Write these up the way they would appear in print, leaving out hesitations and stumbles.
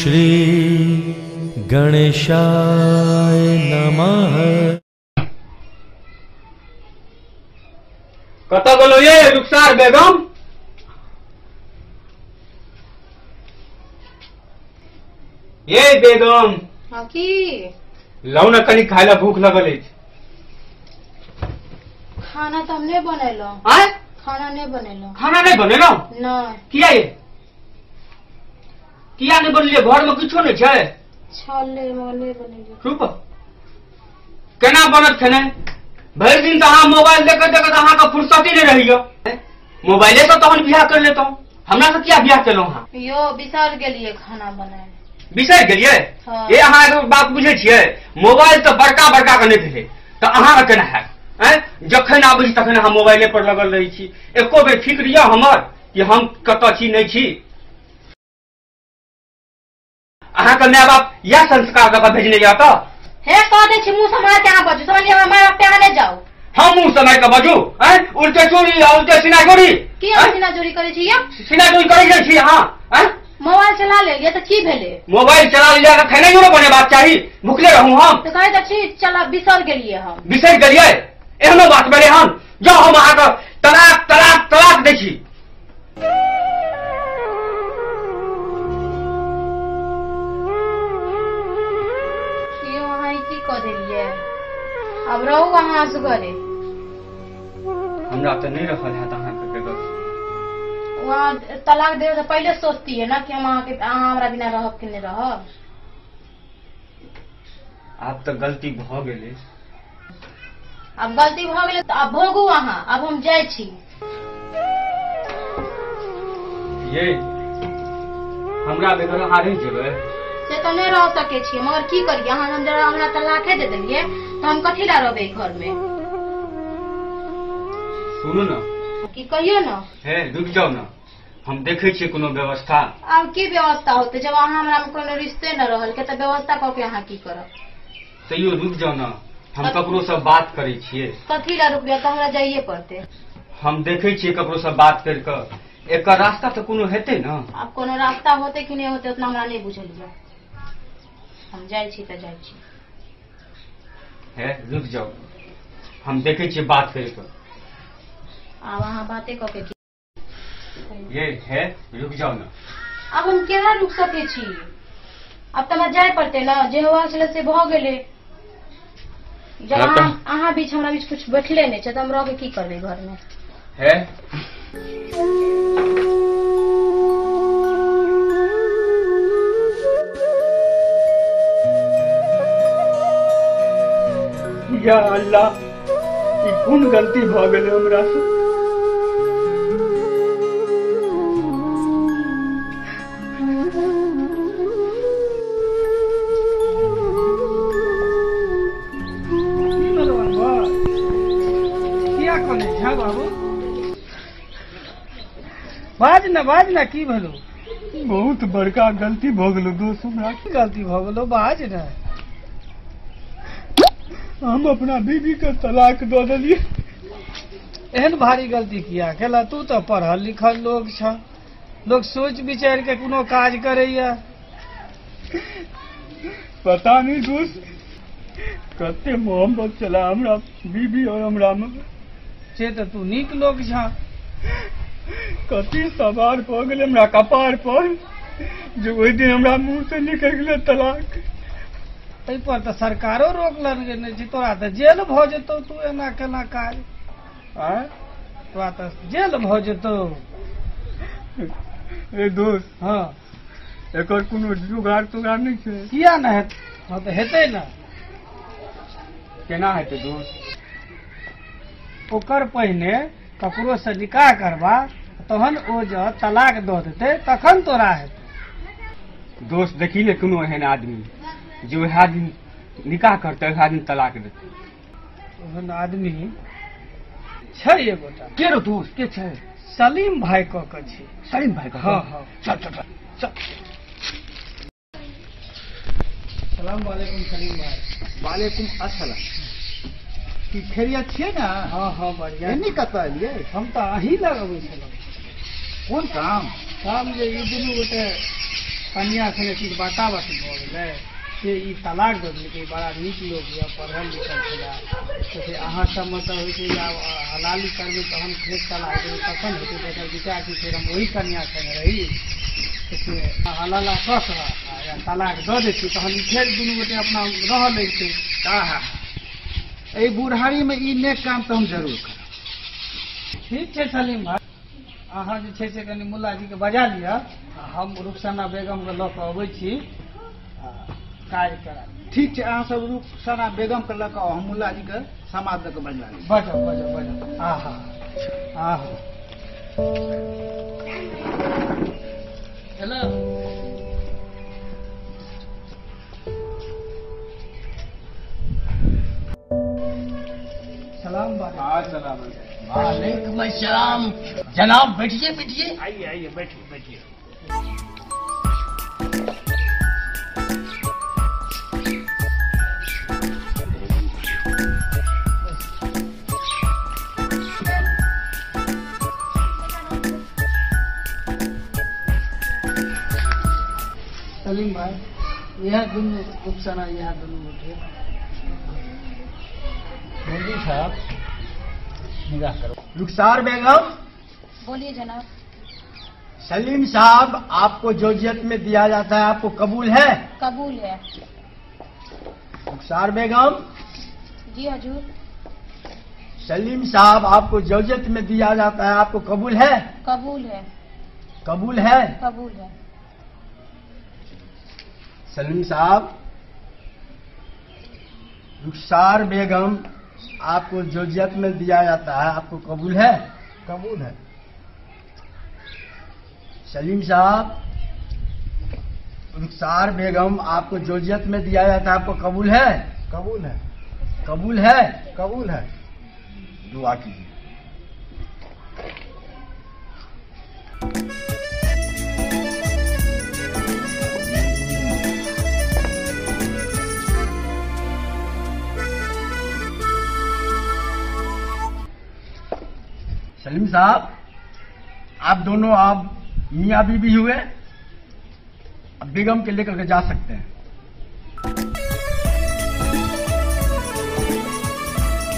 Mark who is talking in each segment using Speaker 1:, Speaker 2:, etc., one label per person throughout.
Speaker 1: श्री गणेशाय नमः।
Speaker 2: कतऽ गेलो ये रुखसार बेगम? ये बेगम,
Speaker 3: हाँ की
Speaker 2: लाउ ना कनी खाय ला, भूख लगल अछि।
Speaker 3: खाना तो हम नहीं बनेलो।
Speaker 2: आय?
Speaker 3: खाना नहीं बनेलो।
Speaker 2: खाना नहीं बनेलो?
Speaker 3: नहीं।
Speaker 2: किया ये? किया नहीं बनलिए? घर में किछो नहीं छै?
Speaker 3: छले मगर नहीं बनेलिए।
Speaker 2: रुक, केना बनत खेनाइ? भरि दिन तऽ अहाँ मोबाइल देखैत देखैत अहाँके फुर्सते नहीं रहैया। मोबाइले से तहन बियाह कर लेतहुँ, हमरा से किया बियाह केलहुँ अहाँ?
Speaker 3: यो बिसर गेलिए खाना बनाए।
Speaker 2: बिसरि गेलिए?
Speaker 3: हाँ।
Speaker 2: ये अहाँ एगो बात बुझै छियै, मोबाइल तऽ बड़का बड़का के नहि भेलै तऽ अहाँके केना हैत? आँय, जखन आबै छी तखन अहाँ मोबाइले पर लगल रहै छी। एको बेर फिक्र यऽ हमर कि हम कतऽ छी नहि छी? अहाँके माय बाप इएह संस्कार दऽ कऽ भेजने यऽ तऽ?
Speaker 3: हे कह दै छी मुँह सम्हार के अहाँ बजू, समझलिए? हमरा माय बाप पे अहाँ नहि जाउ।
Speaker 2: हम मुँह सम्हारि कऽ बजू? आँय, उल्टे चोरी आ उल्टे सीना चोरी।
Speaker 3: की अहाँ सीना चोरी करै छी? यौ
Speaker 2: सीना चोरी करै छी अहाँ? आँय,
Speaker 3: मोबाइल चला लेलियै तऽ की भेलै?
Speaker 2: मोबाइल चला लिया तऽ खेनाइयो नहि बनेबाक चाही, भुखले रहू हम?
Speaker 3: तऽ कहै तऽ छी चला बिसरि गेलियै हम।
Speaker 2: बिसरि गेलियै? एहनो बात भेलै हन? जाउ हम अहाँके तलाक तलाक तलाक दै छी।
Speaker 3: यौ अहाँ ई की कऽ देलियै? आब रहू अहाँ असगरे।
Speaker 2: हमरा तऽ नहि रहल हैत अहाँके बेगम।
Speaker 3: वहाँ तलाक देवे से पहले सोचती है ना कि हम अहाँ अहाँ हमरा बिना रहब कि नहीं रहब।
Speaker 2: आब तऽ गलती भऽ गेलै।
Speaker 3: आब गलती भऽ गेलै तऽ आब भोगू अहाँ, आब हम जाइ छी।
Speaker 2: ये हमरा बेगर अहाँ रहि जेबै?
Speaker 3: से तऽ नहि रह सकै छियै, मगर की करियै? अहाँ हम जरा हमरा तलाके दे देलियै तऽ हम कथी लए रहबै घर में?
Speaker 2: सुनू ना।
Speaker 3: की कहियो ना?
Speaker 2: हे रुकि जाउ ना, हम देखै छियै कोनो व्यवस्था।
Speaker 3: आब की व्यवस्था होतै जब अहाँ हमरा में कोनो रिश्ते न रहल के तऽ व्यवस्था कऽ के अहाँ की करब?
Speaker 2: तैयो रुकि जाउ ना, हम ककरो से बात करै छियै।
Speaker 3: कथी लए रुकबै? तऽ हमरा जाइए पड़तै।
Speaker 2: हम देखै छियै ककरो से बात करि कऽ एकर रास्ता तऽ कोनो हेतै ना।
Speaker 3: आब कोनो रास्ता होतै कि नहि होतै उतना हमरा नहि बुझल यऽ। हम जाइ छी तऽ जाइ छी।
Speaker 2: हे रुकि जाउ, हम देखै छियै बात करि कऽ।
Speaker 3: आब अहाँ बाते कऽ के की?
Speaker 2: ये हे रुकि जाउ ना।
Speaker 3: आब हम केना रुकि सकै छी? आब तऽ हमरा जाय पड़तै ना, जे होबाक छलै से भऽ गेलै। जब अहाँ बीच हमरा बीच कुछ बैठले नहि छै तऽ हम रह के की करबै घर में?
Speaker 2: हे या अल्लाह, ई कोन गलती भऽ गेलै हमरा से?
Speaker 4: की भेलौ अनवर? किया कनै छह बाबू? बाज ना, बाज ना, की भेलौ?
Speaker 2: बहुत बड़का गलती भऽ गेलौ दोस्त हमरा।
Speaker 4: की गलती भऽ गेलौ? बाज ना।
Speaker 2: हम अपना बीबी के तलाक दऽ देलियै।
Speaker 4: एहन भारी गलती किया केला? तू तऽ पढ़ल लिखल लोग छ, लोग सोच विचार के कोनो काज करैया।
Speaker 2: पता नहीं दोस्त कते मोहब्बत छला हमरा बीबी और हमरा में।
Speaker 4: से तऽ तू नीक लोग छ।
Speaker 2: कथी सवार भऽ गेलै हमरा कपार पर जे ओहि दिन हमरा मुँह से निकलि गेलै तलाक।
Speaker 4: एहि पर तऽ सरकारो रोक लगेने छै, तोरा तऽ जेल भऽ जेतौ। तू एना केना काज? आँय, तोरा तऽ जेल भऽ जेतौ।
Speaker 2: ए दोस्त,
Speaker 4: हाँ,
Speaker 2: एकर कोनो जुगाड़ तुगाड़ नहि छै?
Speaker 4: किया नहि हेतै? हाँ तऽ हेतै ने।
Speaker 2: केना हेतै दोस्त?
Speaker 4: ओकर पहिने ककरो से निकाह करबा, तहन ओ जँ तलाक दऽ देतै तखन तोरा हेतै।
Speaker 2: दोस्त देखी ने कोनो एहन आदमी जे वएह दिन निकाह करतै वएह दिन तलाक देतै।
Speaker 4: ओहन आदमी छै एगोटा।
Speaker 2: के रो दोस्त, के छै?
Speaker 4: सलीम भाई कऽ के छै।
Speaker 2: सलीम भाई कऽ?
Speaker 4: हाँ हाँ।
Speaker 2: चल चल चल।
Speaker 4: सलाम वालेकुम सलीम भाई।
Speaker 5: वालेकुम अस्सलाम। की खैरियत छियै ने?
Speaker 4: हाँ हाँ बढ़िया।
Speaker 5: एनी कतऽ एलियै?
Speaker 4: हम तऽ अहीं लग अबै छलहुँ।
Speaker 5: कोन काम?
Speaker 4: काम जे ई दुनू गोटे कनिया संगे किछु बाताबाती भऽ गेलै से ई तलाक दऽ देलकै। बड़ा नीक लोक यऽ, पढ़ल लिखल छलै, तऽ से अहाँ सब मतलब होइ छै जे आब हलाली करबै तहन फेर तलाक देबै तखन हेतै। तऽ एकर विचार छै फेर हम ओहि कनिया संगे रही, तऽ से हलाला कऽ कऽ या तलाक दऽ दै छियै, तहन ई फेर दुनू गोटे अपना रहऽ लगतै।
Speaker 5: आहा, एहि बुढ़ारीमे ई नेक काम तऽ हम जरूर करब।
Speaker 4: ठीक छै सलीम भाई, अहाँ जे छै से कनि मुल्ला जीके बजा लिअ, आ हम रुखसाना बेगमके लऽ कऽ अबै छी आ काज करा।
Speaker 5: ठीक छै, अहाँ सब रुखसाना बेगमके लऽ कऽ आउ, हम मुल्ला जीके समाज दऽ कऽ बजबा लेब।
Speaker 4: बजाउ बजाउ बजाउ। आहा आहा, हेलो सलाम वालेकुम।
Speaker 6: वालेकुम अस्सलाम जनाब, बैठिए बैठिए।
Speaker 4: आइए आइए, बैठिए बैठिए। सलीम भाई, यह दुनू रुखसाना, यह दुनू गोटे।
Speaker 5: मौलवी साहब निगाह करो। रुखसार बेगम।
Speaker 3: बोलिए जनाब।
Speaker 6: सलीम साहब आपको जोजियत में दिया जाता है, आपको कबूल है?
Speaker 3: कबूल है।
Speaker 6: रुखसार बेगम।
Speaker 3: जी हजूर।
Speaker 6: सलीम साहब आपको जोजियत में दिया जाता है, आपको कबूल है?
Speaker 3: कबूल है।
Speaker 6: कबूल है?
Speaker 3: कबूल है।
Speaker 6: सलीम साहब, रुखसार बेगम आपको जोजियत में दिया जाता है, आपको कबूल है?
Speaker 5: कबूल है।
Speaker 6: सलीम साहब, रुखसार बेगम आपको जोजियत में दिया जाता है, आपको कबूल है?
Speaker 5: कबूल है।
Speaker 6: कबूल है?
Speaker 5: कबूल है।
Speaker 6: दुआ कीजिए। सलीम साहब, आप दोनों आप मियाँ बीबी हुए, अब बेगम के लेकर के जा सकते हैं।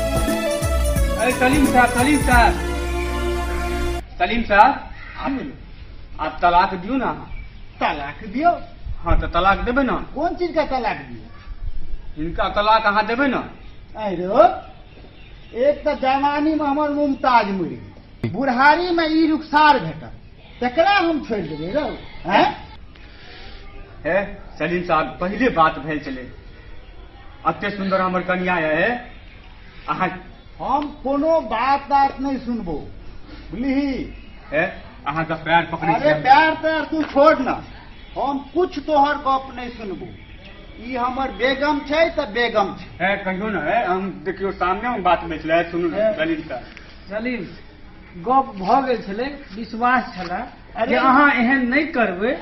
Speaker 2: अरे सलीम साहब, सलीम साहब, सलीम साहब, आप तलाक दियौ ना।
Speaker 5: तलाक दियौ?
Speaker 2: हाँ, तऽ तलाक देबै ना।
Speaker 5: कोन चीज का तलाक दियौ?
Speaker 2: हिनका तलाक अहाँ देबै ना।
Speaker 5: अरे एक तऽ जवानी में हमर मुमताज मरि गेल, बुढ़ारी में ई रुखसार भेटल, तकरा हम छोड़ि देबै रौ? हैं?
Speaker 2: हे सलीम साहब, पहिले बात भेल छलै, एते सुन्दर हमर कनिया है अहाँ।
Speaker 5: हम कोनो बात तात नहि सुनबो, बुझलिही?
Speaker 2: हे अहाँके पैर पकड़ै
Speaker 5: अरे
Speaker 2: छी।
Speaker 5: पैर तैर तू छोड़ ना, हम कुछ तोहर गप नहि सुनबो। ई हमर बेगम छै तऽ बेगम छै।
Speaker 2: हे कहियो ना, हे हम देखियौ सामने हम बात भेल छलै, सुनू ने सलीम साहब।
Speaker 4: सलीम, गप भऽ गेल छलै, विश्वास छलै
Speaker 5: अरे
Speaker 4: जे अहाँ एहन नहि करबै,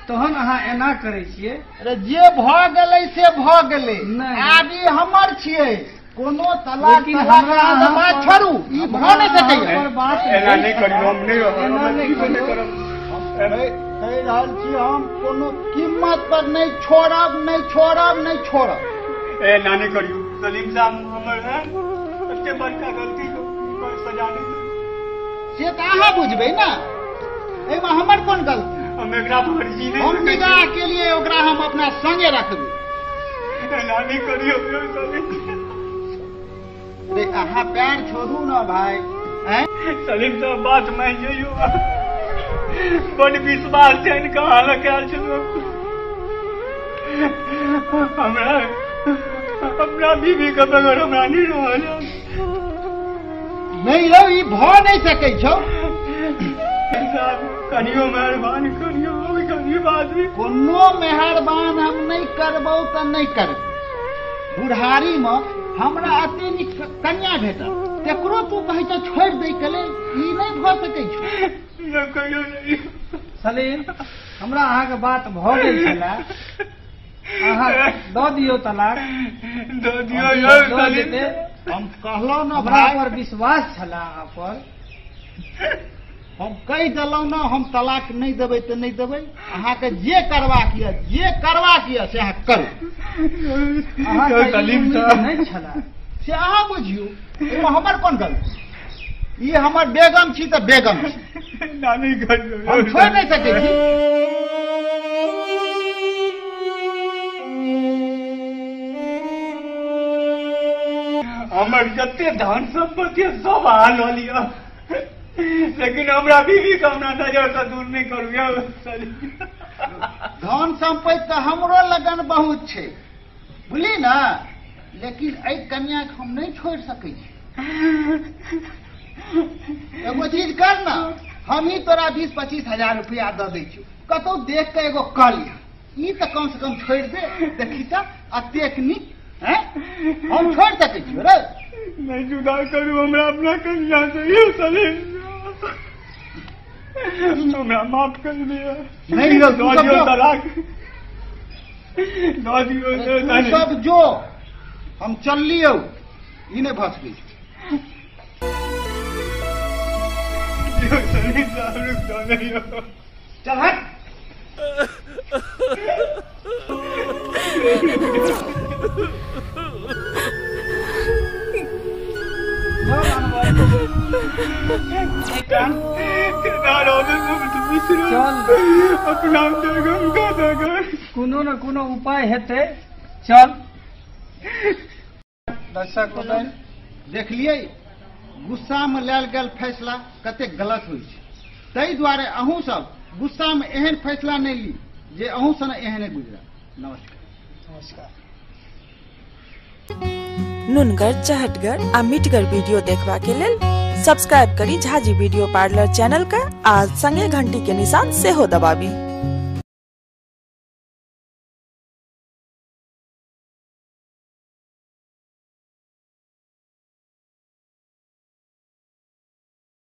Speaker 4: तहन अहाँ एना करै छियै।
Speaker 5: अरे जे भऽ गेलै से भऽ गेलै,
Speaker 4: नहि।
Speaker 5: आब ई हमर छियै, कोनो तलाक
Speaker 4: लेकिन
Speaker 5: तलाक
Speaker 4: हमरा
Speaker 5: अहाँ
Speaker 4: अहाँ
Speaker 5: बात
Speaker 4: पर-
Speaker 5: छोड़ू, ई भऽ नहि सकैए।
Speaker 4: पर बात
Speaker 2: एना नहि करियौ, हम नहि रहब,
Speaker 4: एना
Speaker 2: हम
Speaker 4: नहि
Speaker 2: जीबो नहि
Speaker 4: करियौ।
Speaker 2: करब।
Speaker 5: कहि रहल छी हम कोनो कीमत पर नहि छोड़ब, नहि छोड़ब, नहि छोड़ब।
Speaker 2: एना नहि करियौ सलीम साहब, हमर है एते बड़का गलती के सजा नहि दियौ।
Speaker 5: से तऽ अहाँ बुझबै ने, एहिमे हमर कोन गलती?
Speaker 2: हम एकरा बगैर जी नहि
Speaker 5: हम
Speaker 2: सकै छी।
Speaker 5: निगाह के लिए ओकरा हम अपना संगे रखबै।
Speaker 2: एना नहि करियौ सलीम।
Speaker 5: अरे अहाँ पैर छोड़ू ना भाई। हैं?
Speaker 2: सलीम साहब बात मानि जइयौ, बड़ विश्वास छै हिनका अहाँ लग आयल छलहुँ। हमरा अपना बीबी के बगैर हमरा नहीं रहल।
Speaker 5: नहीं रौ, ई भऽ नहि सकै छौ।
Speaker 2: साहब कनियो मेहरबानी करियो, हम गरीब आदमी।
Speaker 5: कोनो मेहरबान हम नहि करबौ तऽ नहि करबौ। बुढ़ारी मे हमरा एते नीक कन्या भेटल, तकरो तू कहै छौ छोड़ि दै के लेल, ई नहि भऽ सकै छौ।
Speaker 2: न कहियो नहीं।
Speaker 4: सलीम, हमरा अहाँके बात भऽ गेल छलै, अहाँ दऽ दियौ तलाक।
Speaker 2: दऽ दियौ यौ
Speaker 4: दऽ
Speaker 2: सलीम।
Speaker 4: देतै।
Speaker 5: हम कहलहुँ ने
Speaker 4: हमरा
Speaker 5: भाई,
Speaker 4: पर विश्वास छलै अहाँ पर।
Speaker 5: हम कहि देलहुँ ने, हम तलाक नहि देबै तऽ नहि देबै। अहाँके जे करबाक यऽ, जे करबाक यऽ से अहाँ करू।
Speaker 4: अहाँके ई उम्मीद नहि छलए
Speaker 5: से अहाँ बुझियौ, एहिमे हमर कोन गलती? ई हमर बेगम छी तऽ बेगम छी, हम छोड़ि नहि सकै छी।
Speaker 2: हमर जते धन संपत्ति सब अहाँ लऽ लिअ, लेकिन हमरा बीवी के हमरा नजर से दूर नहि करू यौ।
Speaker 5: धन संपत्ति तऽ हमरो लगन बहुत छै, बुझली ने, लेकिन एहि कन्याके हम नहि छोड़ि सकै छी। एगो चीज कर ना, हम ही तोरा 20-25 हजार रुपया दऽ दै छियौ, कतौ देख के एगो कऽ लिह। ई तऽ कम से कम छोड़ि दे, देखी तऽ अतेक नीक हैं, हम छोड़ि सकै छियौ रे?
Speaker 2: नहीं जुदा करू हमरा अपना कन्या से यौ सलीम, हमरा माफ कर दिअ।
Speaker 5: नहीं यौ, तू
Speaker 2: दऽ
Speaker 5: सब
Speaker 2: दियौ
Speaker 5: जो।
Speaker 2: तलाक दऽ दियौ।
Speaker 5: तू सब जो, हम चललियौ, ई नहि भऽ सकै छै।
Speaker 2: सलीम साहब रुक जाओ, नहीं यौ।
Speaker 5: चल हट।
Speaker 4: चल
Speaker 2: अपना बेगम का दगर।
Speaker 4: कोनो न कोनो उपाय हेतै, चल। दर्शक लोकनि
Speaker 5: देखलियै गुस्सामे लेल गेल फैसला कतेक गलत होइ छै। ताहि दुआरे अहूँ सब गुस्सामे एहन फैसला नहि ली जे अहूँ सन एहने गुजरत। नमस्कार।
Speaker 4: नमस्कार।
Speaker 7: नुनगर, चहटगर आ मिठगर वीडियो देखबा के लेल सब्सक्राइब करी झाजी वीडियो पार्लर चैनल के आ संगे घंटी के निशान सेहो दबाबी।